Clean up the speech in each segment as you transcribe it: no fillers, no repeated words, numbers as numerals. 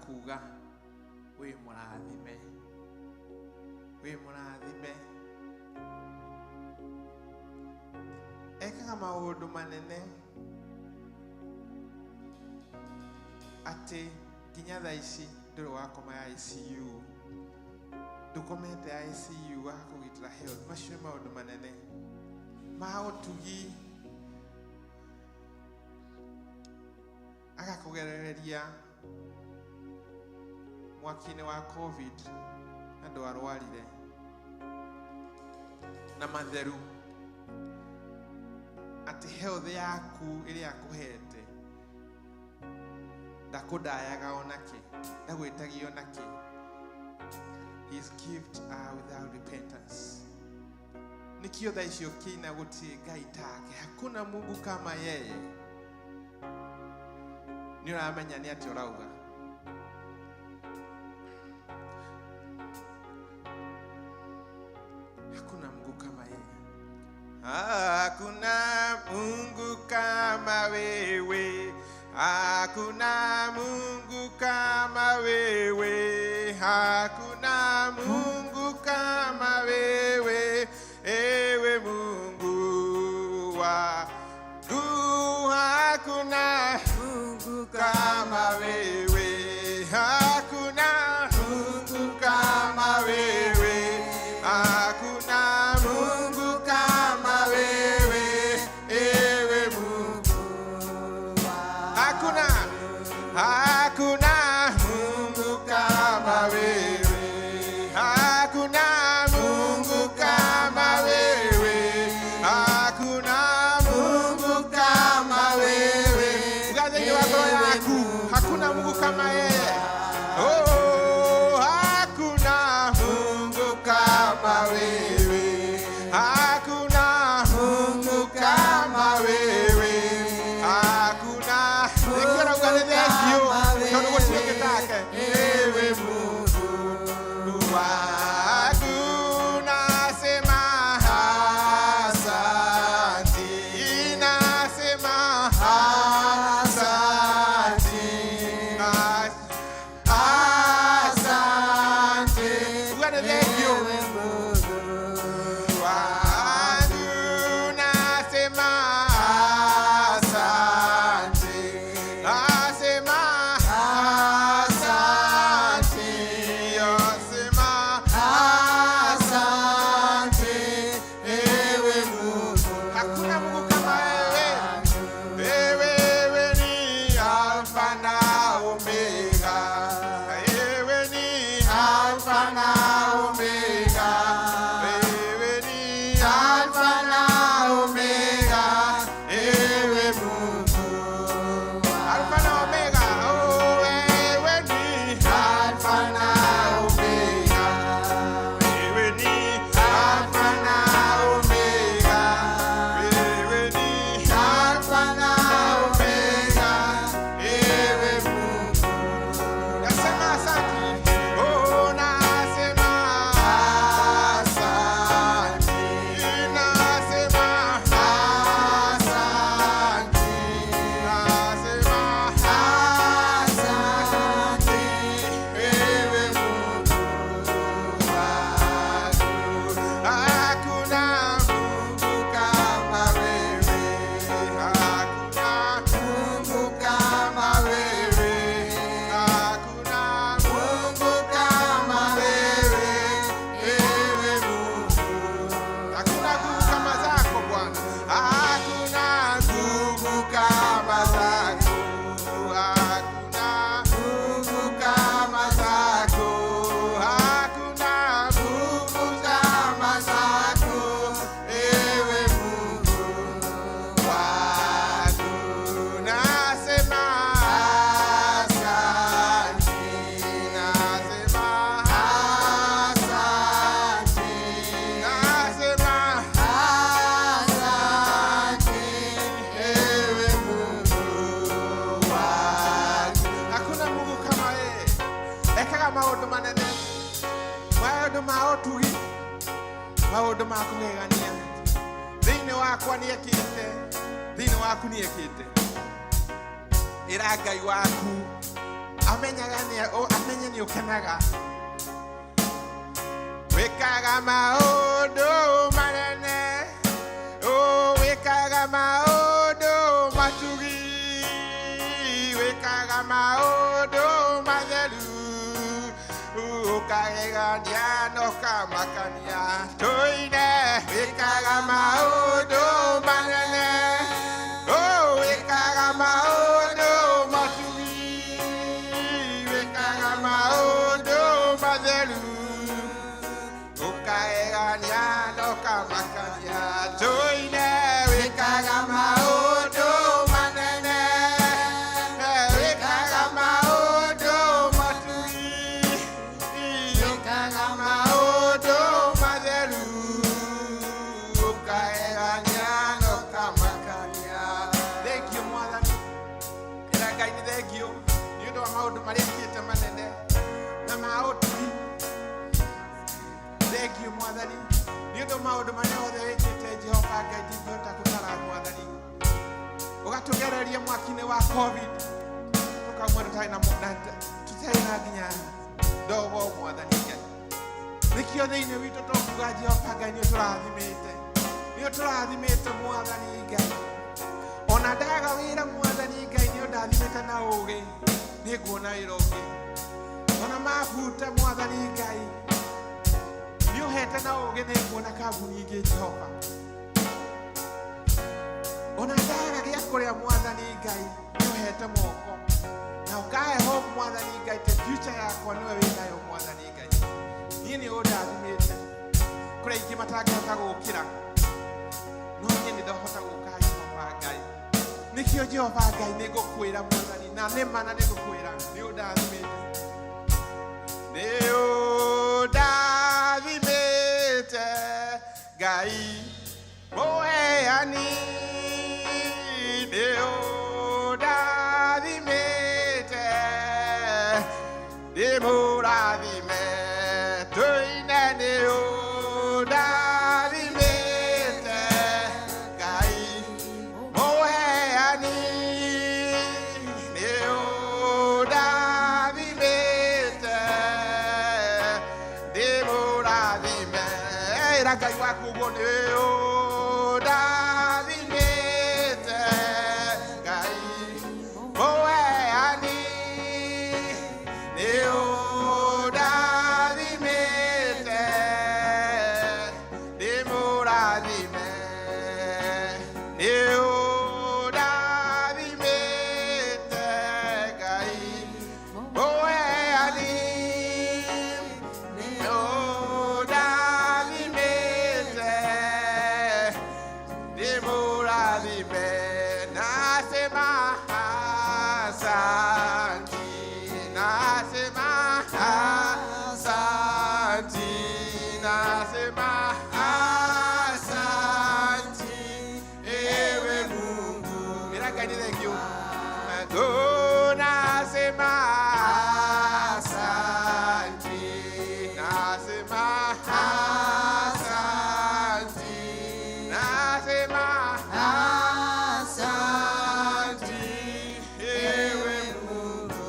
Kuga wĩ mũrathime, wĩ mũrathime. Ekaga maũndũ manene atĩ nginya thaa ici ndũrĩ wakoma ICU, ndũkomete ICU agakũgitĩra health. Macio nĩ maũndũ manene ma ũtugi. Agakũgerereria mwaki-inĩ wa COVID na ndwarwarire na matheru, atĩ health yaku ĩrĩa akũhete ndakũndayaga onake, ndagwĩtagia onake. His gift are without repentance. Nikio thaa ici ũkĩina gũtirĩ Ngai take, hakuna Mungu kama yeye, nĩ ũramenya nĩ atĩ ũrauga. Hakuna Mungu kama yeye. Hakuna Mungu kama wewe, hakuna Mungu kama wewe, hakuna Mungu kama wewe, ewe Mungu wangu. Hakuna Mungu kama wewe, hakuna Mungu kama wewe, hakuna Mungu kama wewe, ewe Mungu. Hakuna, hakuna Mungu kama wewe, hakuna Mungu kama wewe, hakuna Mungu kama wewe. Ugathĩinĩ wa ngoro yaku, hakuna Mungu kama yeye. Oh, hakuna Mungu kama wewe, hakuna Mungu kama wewe, hakuna. Nĩkĩo rauga nĩ thengiũ tondũ gũtirĩ ũngĩ take. Ewe Mungu wangu, nasema asante, nasema asante, asante. Uga nĩ thengiũ wangu, nasema asante, nasema asante, nasema asante, ewe Mungu. Hakuna Mungu kama wewe. Wewe ni Alfa na Omega. Wewe ni Alfa na Omega. Wewe ni Alfa na Omega. Ewe Mungu. Alfa na Omega. Oh, wewe ni Alfa na Omega. Wewe ni Alfa na Omega. Wewe ni Alfa na Omega. Ewe Mungu. Nasema asante. Oh, nasema asante. Nasema asante. Nasema asante. Ewe Mungu wangu. Hakuna Mungu kama wewe. Hakuna Mungu kama wewe. Hakuna Mungu kama wewe. Ewe Mungu. Hakuna nguvu kama zako, Bwana. Hakuna nguvu kama zako. Hakuna nguvu kama zako. Hakuna nguvu kama zako. Ewe Mungu wangu. Nasema asante. Nasema asante. Nasema asante. Ewe Mungu wangu. Hakuna Mungu kama yeye. Ekaga maũndũ manene, maũndũ ma ũtugi, maũndũ ma kũgegania. Thĩinĩ wakwa nĩ ekĩte, thĩinĩ waku nĩ ekĩte. Ĩra Ngai waku. Amenyaga nĩ amenye nĩ ũkenaga. Wĩkaga maũndũ manene, wĩkaga maũndũ matugi, wĩkaga maũndũ matheru, ũkagegania na ũkamakania. Tũine, wĩkaga maũndũ manene, wĩkaga maũndũ matugi, wĩkaga maũndũ matheru, ũkagegania na ũkamakania. Tũine, wĩkaga maũndũ manene, wĩkaga maũndũ matugi, wĩkaga maũndũ matheru, ũkagegania na ũkamakania. Thank you, Mwathani. Ĩra Ngai nĩ thengiũ nĩ ũndũ wa maũndũ marĩa ekĩte manene na ma ũtugi. Thank you, Mwathani, nĩ ũndũ maũndũ marĩa othe wĩkĩte. Jehova Ngai, ndingĩhota gũtara, Mwathani. Ũgatũgereria mwaki-inĩ wa COVID, tũkauma tũtarĩ na tũtarĩ na nginya ndogo, Mwathani Ngai. Nĩkĩo thĩinĩ witũ tũkuga, Jehova Ngai, nĩ ũtũrathimĩte, nĩ ũtũrathimĩte, Mwathani Ngai. Ona ndaga wĩra, Mwathani Ngai, nĩ ũndathimĩte na ũgĩ, nĩ nguona wĩra ũngĩ. Ona mabuta, Mwathani Ngai, nĩ ũhete na ũgĩ, nĩ nguona kambuni ingĩ, Jehova. Ona ndaga gĩa kũrĩa, Mwathani Ngai, nĩ ũhete moko na ũkahe hope, Mwathani Ngai, te future yakwa nĩwe wĩnayo, Mwathani Ngai. Niĩ nĩ ũndathimĩte. Kũrĩ aingĩ matangĩhota gũkĩra, no niĩ nĩ ndahota gũka, Jehova Ngai. Nĩkĩo, Jehova Ngai, nĩ ngũkwĩra, Mwathani, na nĩ ma na nĩ ngũkwĩra nĩ ũndathimĩte, nĩ ũndathimĩte, Ngai mũheani, nĩ ũndathimĩte, ndĩmũrathime. Tũine, nĩ ũndathimĩte, Ngai mũheani, nĩ ũndathimĩte, ndĩmũrathime. Ĩra Ngai waku ũguo, nĩ ũndathimĩte, Ngai mũheani, nĩ ũndathimĩte, ndĩmũrathime, nĩ ũndathimĩte, Ngai mũheani, nĩ ũndathimĩte, ndĩmũrathime. Nasema asanti, nasema asanti, nasema asanti, ewe Mungu. Ĩra Ngai nĩ thank you. Oh, nasema asanti, nasema asanti, nasema asanti, ewe Mungu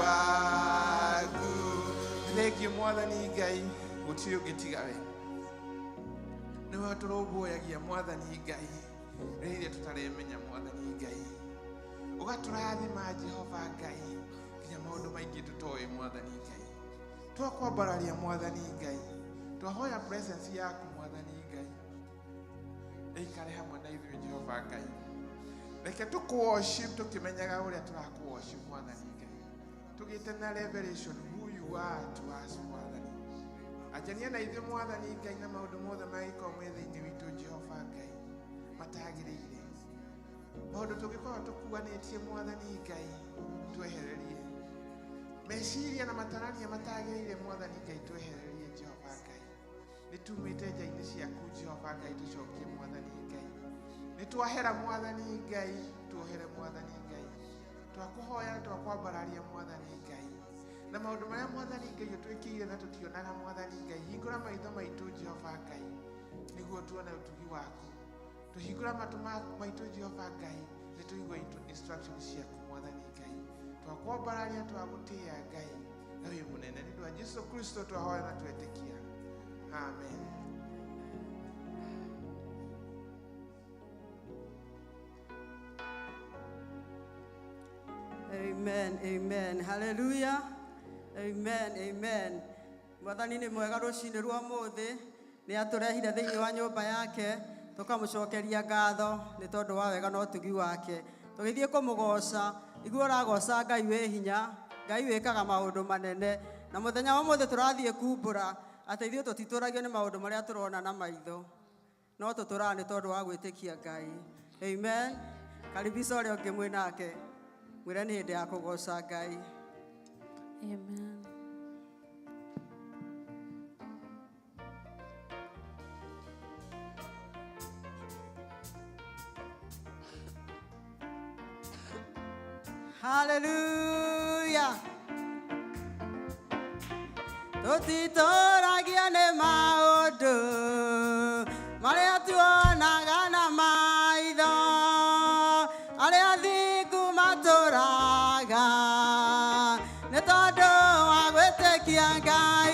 wangu. Thank you, Mwathani Ngai, gũtirĩ ũngĩ tiga we. Nĩwe tũrũmbũyagia, Mwathani Ngai, rĩrĩa tũtaremenya, Mwathani Ngai. Ũgatũrathima, Jehova Ngai, nginya maũndũ maingĩ tũtoĩ, Mwathani Ngai. Twakwambararia, Mwathani Ngai, twahoya presence yaku, Mwathani Ngai, ĩikare hamwe na ithuĩ. Jehova Ngai, reke tũkũ-worship tũkĩmenyaga ũrĩa tũrakũ-worship, Mwathani Ngai, tũgĩte na revelation who you are to us. Mwathani, anjania na ithuĩ, Mwathani Ngai, na maũndũ mothe mangĩkorwo me thĩinĩ witũ, Jehova Ngai, matagĩrĩire, maũndũ tũngĩkorwo tũkuanĩtie, Mwathani Ngai, twehererie meciria na matarania matagĩrĩire, Mwathani Ngai, twehererie. Jehova Ngai, nĩ tumĩte nja-inĩ ciaku, Jehova Ngai, tũcokie, Mwathani Ngai. Nĩ twahera, Mwathani Ngai, tuohere, Mwathani Ngai. Twakũhoya, twakwambararia, Mwathani Ngai, na maũndũ marĩa, Mwathani Ngai, ũtwĩkĩire na tũtionaga. Mwathani Ngai, hingũra maitho maitũ, Jehova Ngai, nĩguo tuone ũtugi waku. Tũhingũra matũ maitũ, Jehova Ngai, nĩ tũigue instruction ciaku, Mwathani Ngai. Twakwambararia, twagũtĩĩa Ngai na wĩ mũnene. Nĩ ũndũ wa Jesu Kristo twahoya na twetĩkia, amen. Amen, amen. Hallelujah. Amen, amen. Mwathani nĩ mwega rũcinĩ rwa mũthĩ, nĩ atũrehire thĩinĩ wa nyũmba yake, tũkamũcokeria ngatho nĩ tondũ wa wega na ũtugi wake. Tũgĩthiĩ kũmũgoca, iguo ũragoca Ngai wĩ hinya, Ngai wĩkaga maũndũ manene. Na mũthenya wa ũmũthĩ tũrathiĩ kumbũra atĩ ithuĩ tũtitũragio nĩ maũndũ marĩa tũrona na maitho, no tũtũraga nĩ tondũ wa gwĩtĩkia Ngai. Amen. Karibisha ũrĩa ũngĩ mwĩ nake, mwĩre nĩ hĩndĩ ya kũgoca Ngai. Amen. Hallelujah. Tũtitũragia nĩ maũndũ marĩa tuonaga na maitho, arĩa thingu matũraga nĩ tondũ wa gwĩtĩkia Ngai.